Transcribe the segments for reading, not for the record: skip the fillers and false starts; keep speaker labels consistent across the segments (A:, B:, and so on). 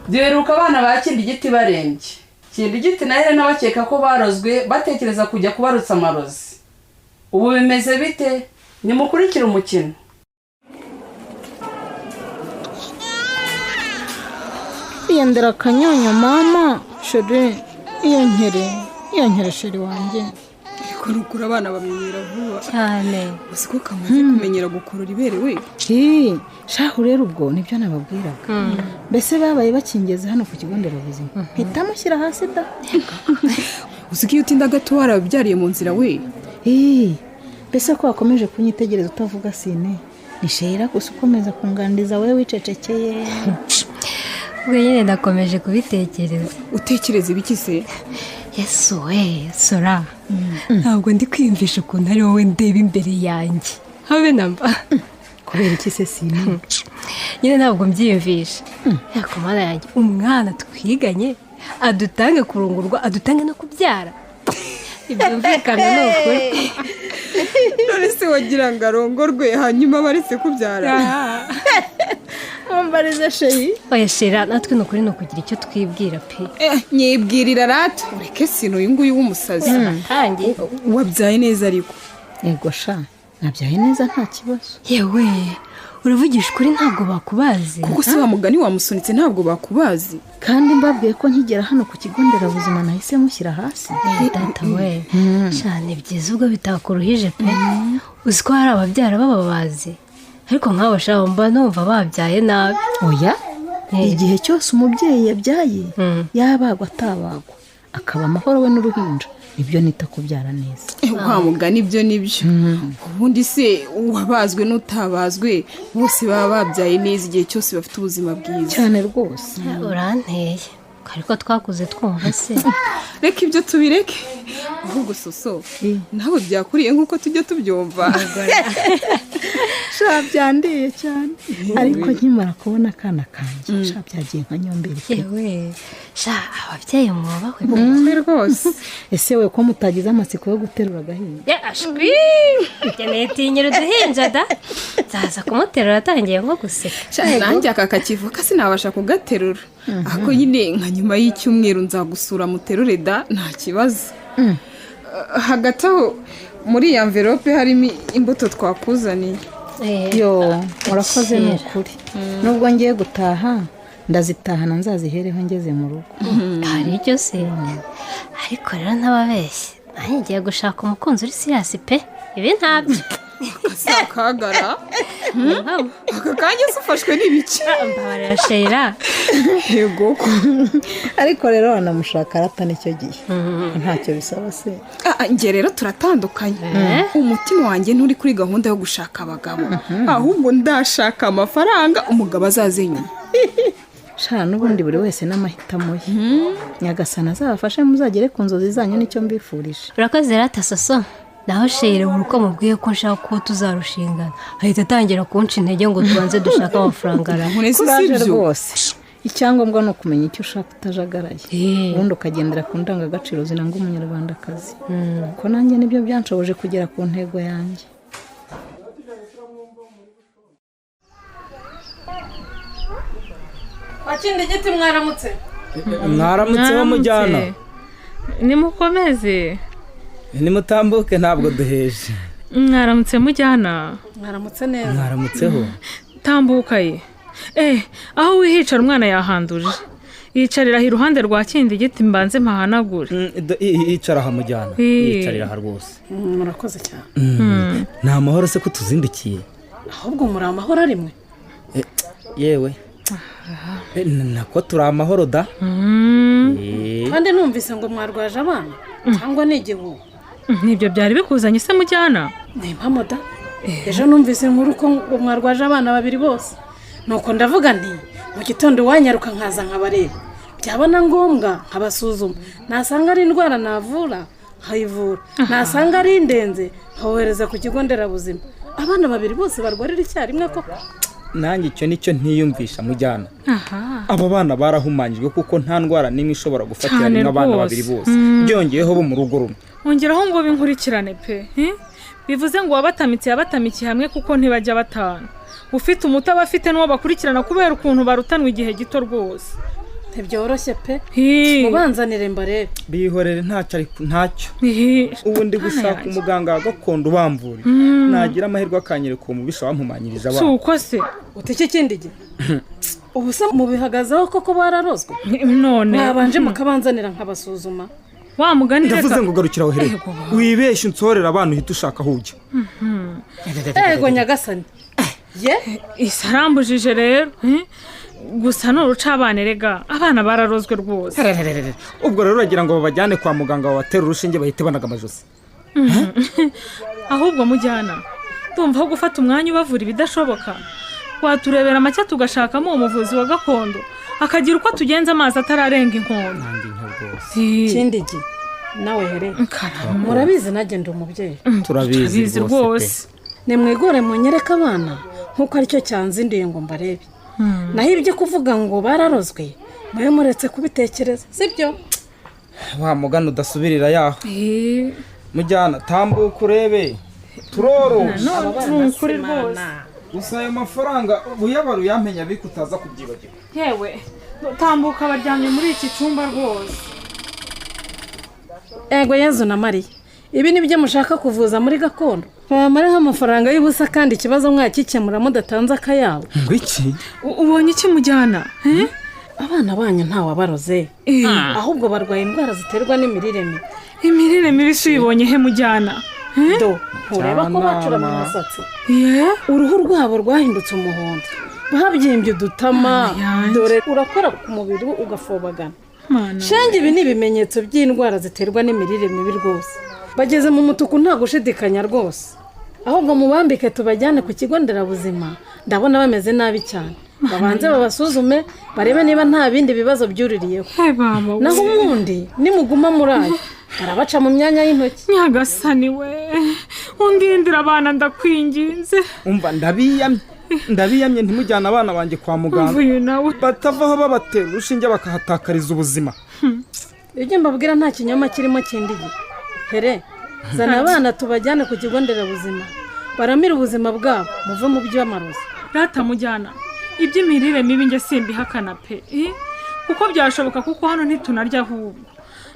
A: Duheruka abana ba Kindigiti barembye. Kindigiti na Helena bakeka ko barozwe, batekereza kujya kubarutsa amarozi. Ubu bimeze bite? Nimukurikire umukino.
B: Yendera akanyonyo mama chérie, iyo nkere, iyo nkere chérie wanjye.
C: Ariko nukuri abana bamenyera vuba.
D: Cyane.
C: Uzi ko kamaze kumenyera gukurura ibere we?
B: Hi, shahu rero ubwo nibyo nababwiraga. Mbese babaye bakingeze hano ku kigo nderabuzima, mpita mushyira hasi da.
C: Uzi ko iyo utinda gato warabyariye mu nzira we?
B: Hi, mbese ko wakomeje kunyitegereza utavuga sine? Ni shera gusa ukomeza kunganiriza wowe wicecekeye.
D: Ubwo nyine ndakomeje kubitekereza.
C: Utekereza ibiki se?
D: Yesu we, Sora, ntabwo ndi kwiyumvisha ukuntu ari wowe ndeba imbere yanjye, habe namba.
B: Kubera iki se sine?
D: Nyine ntabwo mbyiyumvisha. Ariko Mana yanjye, umwana twiganye adutange kurongorwa, adutange no kubyara, ibyumvikana ni ukuri.
C: None se wagira ngo arongorwe hanyuma baretse kubyara?
B: Mwambarize chérie.
D: Oya shera, natwe ni ukuri ni ukugira icyo twibwira pe.
C: Nyibwirira rata, ureke sino uyu nguyu w'umusazi.
D: Atangiye.
C: Wabyaye neza ariko?
B: Yego sha, nabyaye neza, nta kibazo.
D: Yewe, uravugisha ukuri, ntabwo bakubazi?
C: Kuko se wa mugani wamusunitse, ntabwo bakubazi.
B: Kandi mbabwiye ko nkigera hano ku kigo nderabuzima nahise mushyira hasi.
D: Data we, cyane byiza ubwo bitakuruhije pe. Uzi ko hari ababyara bababazi? Ariko nk'abo shabo mba numva babyaye nabi.
B: Oya, igihe cyose umubyeyi yabyaye, yabagwa atabagwa, akaba amahoro we n'uruhinja, nibyo nita kubyara neza.
C: Wa mugani ibyo nibyo. Ubundi se uwabazwe n'utabazwe bose baba babyaye neza igihe cyose bafite ubuzima bwiza.
B: Cyane rwose.
D: Uranteye, ariko twakuze twumva se.
C: Reka ibyo tubireke, ahubwo Soso, nawe byakuriye nk'uko tujya tubyumva?
B: Sha, byandiye cyane, ariko nkimara kubona akana kanjye, sha, byagiye nka nyomberi pe.
D: Yewe sha, ababyeyi mwubahwe.
C: Ubukwe rwose.
B: Ese we ko mutagize amatsiko yo guterura agahinja?
D: Ya ashwi, nkeneye tinyira uduhinja da, nzaza kumuterura atangiye nko guseka.
C: Sha, nanjye aka kakivuka sinabasha kugaterura, ariko nyine nka nyuma y'icyumweru nzagusura muterure da, nta kibazo. Hagati aho muri iyi enveloppe harimo imbuto twakuzaniye.
B: Yo, murakoze ni ukuri. Nubwo ngiye gutaha, ndazitahana nzazihereho ngeze mu rugo.
D: Hari icyo se? Ariko rero ntababeshye, nanjye ngiye gushaka umukunzi uri serious pe, ibi ntabyo.
C: Si akagara aka kanya se ufashwe n'ibiki?
D: Mbabarira shera.
C: Yego.
B: Ariko rero wanamushaka arata nicyo gihe, ntacyo bisaba se.
C: Njye rero turatandukanye. Umutima wanjye nturi kuri gahunda yo gushaka abagabo, ahubwo ndashaka amafaranga, umugabo azaze nyuma.
B: Sha, n'ubundi buri wese n'amahitamo ye. Nyagasana azabafashe muzagere ku nzozi zanyu, nicyo mbifurije.
D: Urakoze rata Soso. Naho shere, buri uko mubwiye ko nshaka ko tuzarushingana ahita atangira kunca intege ngo tubanze dushake amafaranga ara.
B: Kuraje rwose. Icyangombwa ni ukumenya icyo ushaka utajagaraye, ubundi ukagendera ku ndangagaciro ziranga umunyarwandakazi, kuko nanjye nibyo byanshoboje kugera ku ntego yanjye.
A: Wakindi giti, mwaramutse.
E: Mwaramutseho mujyana.
F: Nimukomeze.
E: Nimutambuke, ntabwo duheje.
F: Mwaramutse mujyana.
A: Mwaramutse neza.
E: Mwaramutseho.
F: Tambuka ye. Aho wihicara umwana yahanduje. Yicarira aho iruhande rwa Kindi giti, mbanze mpahanagure.
E: Yicara aha mujyana. Yicarira aha rwose.
A: Murakoze cyane.
E: Ni amahoro se ko tuzindukiye?
A: Ahubwo muri amahoro arimwe?
E: Yewe, nako turi amahoro da.
A: Kandi numvise ngo mwarwaje abana, cyangwa ni igihuha?
F: Nibyo byari bikuzanye se mujyana?
A: Ni impamo da. Ejo numvise inkuru ko ngo mwarwaje abana babiri bose, nuko ndavuga nti mu gitondo wanyaruka nkaza nkabareba, byaba na ngombwa nkabasuzuma, nasanga ari indwara navura nkayivura, nasanga ari indenze nkabohereza ku kigo nderabuzima. Abana babiri bose barwarira icyarimwe koko?
E: Nanjye icyo nicyo ntiyumvisha mujyana. Aba bana barahumanyijwe, kuko nta ndwara n'imwe ishobora gufatira
F: Cyane
E: rimwe abana
F: rwose.
E: babiri bose, byongeyeho bo mu rugo rumwe.
F: Ongeraho ngo binkurikirane pe. Bivuze ngo uwabatamitse yabatamikiye hamwe, kuko ntibajya batana. Ufite umuti aba afite n'uwo bakurikirana kubera ukuntu barutanwa igihe gito rwose.
A: Ntibyoroshye pe. Mubanzanire mbarebe.
E: Bihorere, ntacyo, ariko ntacyo. Ubu ndi gushaka umuganga wa gakondo ubamvura, nagira amahirwe akanyereka uwo mubisha wampumanyirije
F: Si
E: abana.
F: uko se?
A: Uti iki kindi gihe ubu se mubihagazeho koko bararozwe?
F: None
A: Mwabanje mukabanzanira nkabasuzuma.
F: Wa mugani, reka.
E: Ndavuze ngo garukira aho hereye, wibeshye unsohorera abana, uhita ushaka aho ujya.
A: Ego nyagasani ye!
F: Isi arambujije rero, eh? Gusa ni urucabana erega, abana bararozwe rwose.
E: Ubwo rero uragira ngo babajyane kwa muganga babatere urushinge bahite banaga amajosi?
F: Ahubwo mujyana, ndumva aho gufata umwanya ubavura ibidashoboka, waturebera make tugashakamo uwo muvuzi wa gakondo, akagira uko tugenza amazi atararenga inkombe.
E: Nanjye nka rwose.
A: Ikindi gihe nawe here.
F: Karama.
A: Murabizi nanjye ndi umubyeyi.
E: Turabizi.
F: Turabizi rwose.
A: Nimwigore munyereke abana, nk'uko aricyo cyanzinduye ngo mbarebe. Naho ibyo kuvuga ngo bararozwe, mube muretse kubitekereza, sibyo?
E: Wa mugani udasubirira yaho. Mujyana, tambuka urebe, turoroshe.
F: Ni ukuri rwose.
E: Gusa ayo mafaranga uyabara uyamenya, ariko utaza kubyibagirwa.
F: Yewe, tambuka, baryamye muri iki cyumba rwose.
A: Ego Yezu na Mariya, ibi ni byo mushaka kuvuza muri gakondo? Mwamareho amafaranga y'ubusa kandi ikibazo mwakikemura mudatanze akayabo.
E: Ngo iki?
F: Ubonye iki mujyana? Eh?
A: Abana banyu ntawabaroze, ahubwo barwaye indwara ziterwa n'imirire mibi.
F: Imirire mibi se uyibonye he mujyana?
A: Do, ntureba ko bacuramye
E: Cyanama.
A: umusatsi?
F: Ye?
A: Uruhu rwabo rwahindutse umuhondo, babyimbye udutama.
F: Mana yanjye.
A: Dore urakora ku mubiri ugafobagana.
F: Mana.
A: Shenge, ibi ni ibimenyetso by'indwara ziterwa n'imirire mibi rwose. Bageze mu mutuku, nta gushidikanya rwose. Ahubwo mubambike tubajyane ku kigo nderabuzima, ndabona bameze nabi cyane. Babanze babasuzume barebe niba nta bindi bibazo byuririyeho.
F: He baba we.
A: Naho ubundi nimuguma muri ayo, barabaca mu myanya y'intoki.
F: Nyagasani we, undindira abana ndakwinginze.
E: Umva, ndabiyamye, ndabiyamye, ntimujyane abana banjye kwa muganga.
F: Mvuye nawe.
E: Batavaho babatera urushinge bakahatakariza ubuzima.
A: Ibyo mbabwira nta kinyoma kirimo. Kindi gihe here, zana abana tubajyane ku kigo nderabuzima baramire ubuzima bwabo, muve mu by'amarozi.
F: Rata mujyana, iby'imirire mibi njye simbihakana pe, eh? Kuko byashoboka, kuko hano ntitunarya ahubwo.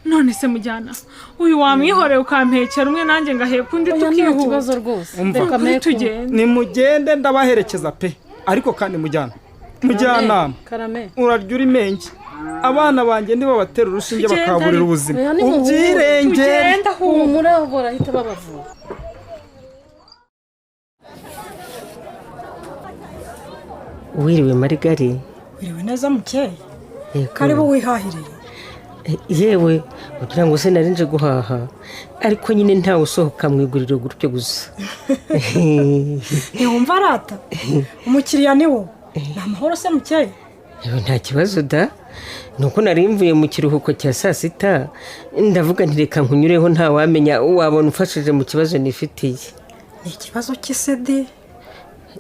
F: None se mujyana, uyu wamwihoreye ukampekera umwe, nanjye ngaheka undi,
A: Oya, nta
F: tukihuta?
A: kibazo rwose.
E: Umva.
A: Reka
F: Kuri
A: mpe kumwe.
F: tugende.
E: Nimugende, ndabaherekeza pe. Ariko kandi mujyana, mujyanama,
A: Karame.
E: urarya uri menge, abana banjye nibabatera urushinge
F: Tugende
E: bakahaburira
F: ariko.
E: ubuzima.
A: Oya, nimuhure.
E: Ubyirengere.
F: Tugende ahubwo.
A: Humura, barahita babavura.
G: Wiriwe Marigari.
H: Wiriwe neza mukeye.
G: Yego.
H: Karibu wihahiriye.
G: Yewe, ugira ngo se nari nje guhaha? Ariko nyine ntawe usohoka mu iguriro gutyo gusa.
H: Ntiwumva arata umukiriya ni wowe. Ni amahoro se mukeye?
G: Yewe, nta kibazo da. Ni uko nari mvuye mu kiruhuko cya saa sita, ndavuga nti reka nkunyureho, ntawamenya wabona umfashije mu kibazo nifitiye.
H: Ni ikibazo cy'isedi?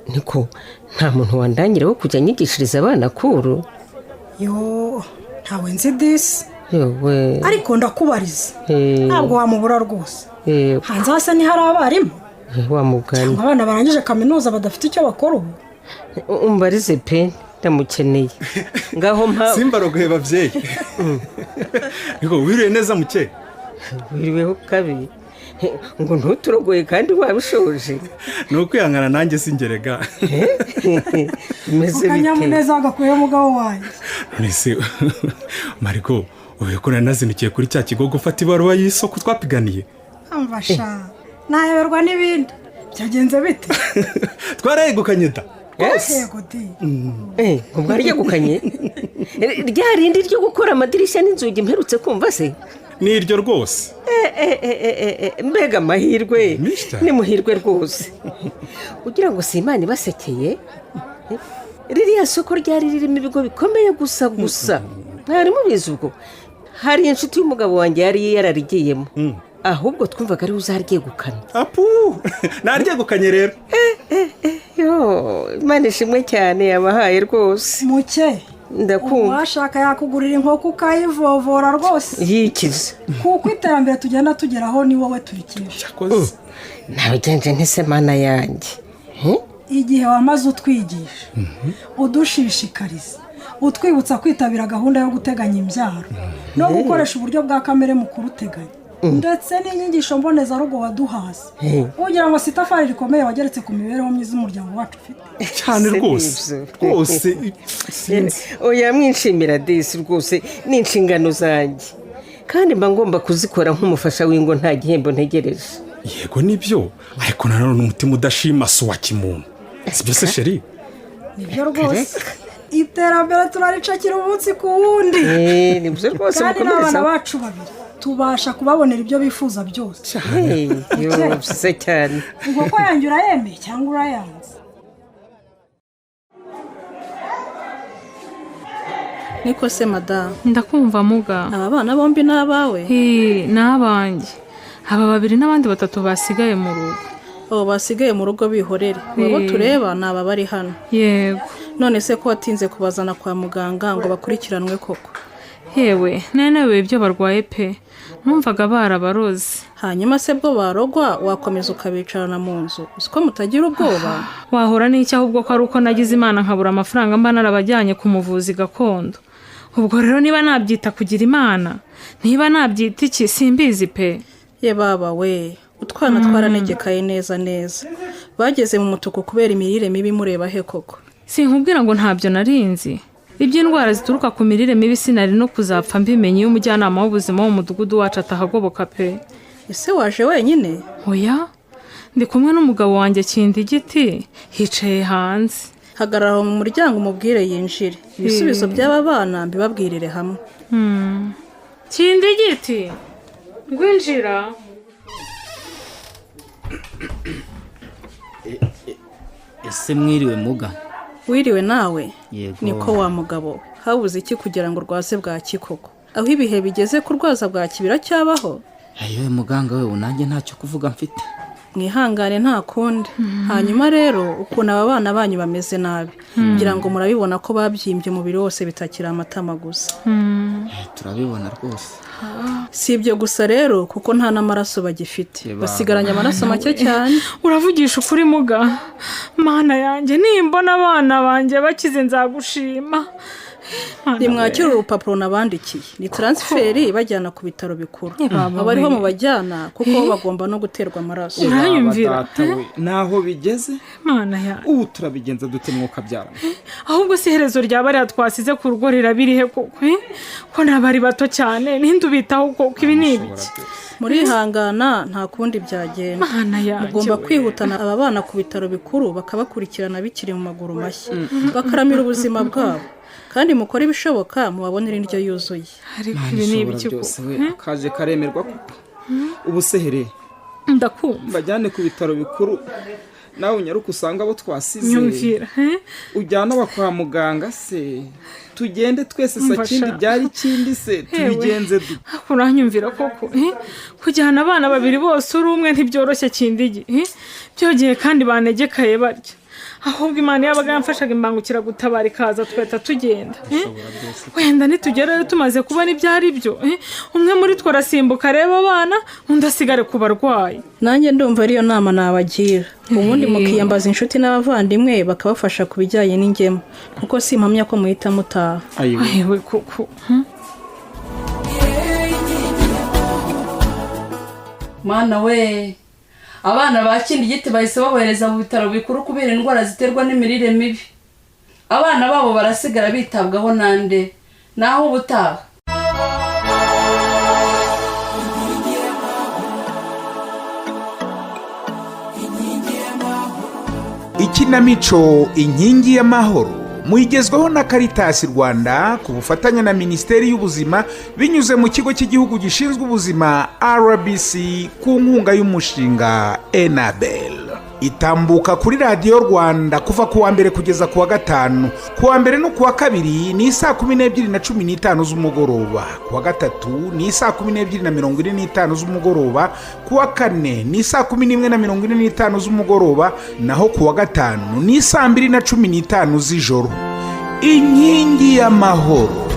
G: Niko, nta muntu wandangira wo kujya anyigishiriza abana kuru?
H: Yo, ntawe nzi disi.
G: Yewe.
H: Ariko ndakubariza. Ntabwo wamubura rwose. Hanze hasa ntihari abarimu?
G: Wa mugani.
H: Cyangwa abana barangije kaminuza badafite icyo bakora ubu?
G: Umbarize pe, ndamukeneye. Ngaho mpa.
I: Simbarogoye babyeyi. Ariko wiriwe neza muke?
G: Wiriweho kabiri, ngo ntuturogoye kandi wabishoje.
I: Ni ukwihangana, nanjye singerega.
G: Bimeze bite?
H: Akanyamuneza gakuye mugabo wanjye.
I: None se Mariko, ubu ko nari nazindukiye kuri cya kigo gufata ibaruwa y'isoko twapiganiye?
H: Amfasha nayoberwa n'ibindi. Byagenze bite?
I: Twarayegukanye da.
H: Yego di.
G: Ngo mwaryegukanye rya rindi ryo gukora amadirishya n'inzugi mperutse kumva se?
I: Ni iryo rwose.
G: Eh, eh, eh, eh, eh, mbega amahirwe!
I: Menshi cyane.
G: Ni muhirwe rwose, ugira ngo si Imana ibasekeye. Ririya soko ryari ririmo ibigo bikomeye gusa gusa, mwari mubizi. Ubwo hari inshuti y'umugabo wanjye yari yararigiyemo, ahubwo twumvaga ariwe uzaryegukana.
I: Apu, naryegukanye rero.
G: Yo, Imana ishimwe cyane, yabahaye rwose.
H: Muke.
G: Ndakumva.
H: Uwashaka yakugurira inkoko ukayivovora rwose.
G: Yikize.
H: Kuko iterambere tugenda tugeraho ni wowe turikesha.
I: Cyakoze.
G: Nabigenje ntese Mana yanjye?
H: Igihe wamaze utwigisha, udushishikariza, Utwibutsa kwitabira gahunda yo guteganya imbyaro no gukoresha uburyo bwa kamere mu kuruteganya, ndetse n'inyigisho mbonezarugo waduhase, ugira ngo si itafari rikomeye wageretse ku mibereho myiza umuryango wacu ufite.
I: Cyane rwose rwose.
G: Oya, mwinshimira disi, rwose ni inshingano zanjye kandi mba ngomba kuzikora nk'umufasha w'ingo, nta gihembo ntegereje.
I: Yego nibyo, ariko nanone umutima udashima si uwa kimuntu, si byo se chérie?
H: Nibyo rwose, iterambere turaricakira umunsi ku wundi.
G: Nibyo rwose.
H: Kandi n'abana bacu babiri tubasha kubabonera ibyo bifuza byose.
G: Byiza cyane.
H: Inkoko yanjye urayemeye cyangwa urayanze?
A: Niko se madamu?
F: Ndakumva muga.
A: Aba bana bombi ni abawe?
F: Ni abanjye, aba babiri n'abandi batatu basigaye mu rugo.
A: Abo basigaye mu rugo bihorere, abo tureba ni aba bari hano.
F: Yego.
A: None se ko watinze kubazana kwa muganga ngo bakurikiranwe koko?
F: Yewe, nawe ibyo barwaye pe, numvaga barabaroze.
A: Hanyuma se bwo barogwa wakomeza ukabicarana mu nzu, uzi ko mutagira ubwoba?
F: Wahora n'icyo ahubwo ko ari uko nagize Imana nkabura amafaranga mba narabajyanye ku muvuzi gakondo. Ubwo rero niba nabyita kugira Imana, niba nabyita iki, simbizi pe.
A: Ye baba we, utwana twaranegekaye neza neza, bageze mu mutuku kubera imirire mibi, mureba he koko?
F: Sinkubwira ngo ntabyo narinzi iby'indwara zituruka ku mirire mibi, sinari no kuzapfa mbimenye iyo umujyanama w'ubuzima wo mu mudugudu wacu atahagoboka pe.
A: Ese waje wenyine?
F: Oya, ndi kumwe n'umugabo wanjye Kindigiti, hicaye hanze.
A: Hagarara aho mu muryango umubwire yinjire, ibisubizo by'aba bana mbibabwirire hamwe.
F: Kindigiti, ngwinjira.
J: Ese mwiriwe muga?
A: Wiriwe nawe.
J: Yego.
A: Niko wa mugabo, habuze iki kugira ngo urwaze bwaki koko? Aho ibihe bigeze kurwaza bwaki biracyabaho?
J: Ayowe muganga we, nanjye ntacyo kuvuga mfite.
A: Mwihangane nta kundi. Hanyuma rero ukuntu aba bana banyu bameze nabi, ngira ngo murabibona ko babyimbye umubiri wose bitakiri amatama gusa.
J: Turabibona rwose.
A: Si ibyo gusa rero, kuko nta n'amaraso bagifite, basigaranye amaraso make cyane.
F: Uravugisha ukuri muga, mana yanjye, nimbona abana banjye bakize nzagushima.
A: Nimwakire urupapuro nabandikiye, ni taransiferi ibajyana ku bitaro bikuru, aba ariho mubajyana kuko bagomba no guterwa amaraso.
F: Uranyumvira?
E: Naho bigeze
F: mana yanjye,
E: ubu turabigenza dute mwuka byara?
F: Ahubwo si iherezo rya bariya twasize ku rugo rirabirihe koko? Ko nabari bato cyane, ninde ubitaho koko? Ibi ni ibiki?
A: Murihangana nta kundi byagenda, mugomba kwihutana aba bana ku bitaro bikuru bakabakurikirana bikiri mu maguru mashya, bakaramira ubuzima bwabo, kandi mukore ibishoboka mubabonere indyo yuzuye.
F: Ariko ibi ni ibiki
E: koko? Kaje karemerwa koko. Ubu sehere
F: ndakumva,
E: bajyane ku bitaro bikuru, nawe unyaruka usanga abo twasize.
F: Nyumvira.
E: Ujyana aba kwa muganga se, tugende twese sakindi byari ikindi se tubigenze dute?
F: Uranyumvira koko? Kujyana abana babiri bose uri umwe ntibyoroshye Kindigi, byogeye kandi banegekaye barya. Ahubwo Imana yabaga yamfashaga imbangukiragutabara ikaza tugahita tugenda. Wenda nitugerayo tumaze kubona ibyo ari byo, umwe muri twe arasimbuka areba abana, undi asigare ku barwayi.
A: Nanjye ndumva ariyo nama nabagira, ubundi mukiyambaza inshuti n'abavandimwe bakabafasha ku bijyanye n'ingemu, kuko si impamya ko muhita mutaha.
F: Ayiwe koko.
K: Mana we, abana ba Kindigiti bahise babohereza mu bitaro bikuru kubera indwara ziterwa n'imirire mibi. Abana babo barasigara bitabwaho nande? Naho ubutaha.
L: Ikinamico Inkingi y'Amahoro muyigezwaho na Caritas Rwanda ku bufatanye na Minisiteri y'Ubuzima binyuze mu kigo cy'igihugu gishinzwe ubuzima RBC ku nkunga y'umushinga Enabel. Itambuka kuri Radiyo Rwanda kuva ku wa mbere kugeza ku wa gatanu. Ku wa mbere no ku wa kabiri ni saa 12:15 z'umugoroba, ku wa gatatu ni saa 12:45 z'umugoroba, ku wa kane ni saa 11:45 z'umugoroba, naho ku wa gatanu ni saa 2:15 z'ijoro. Inkingi y'Amahoro.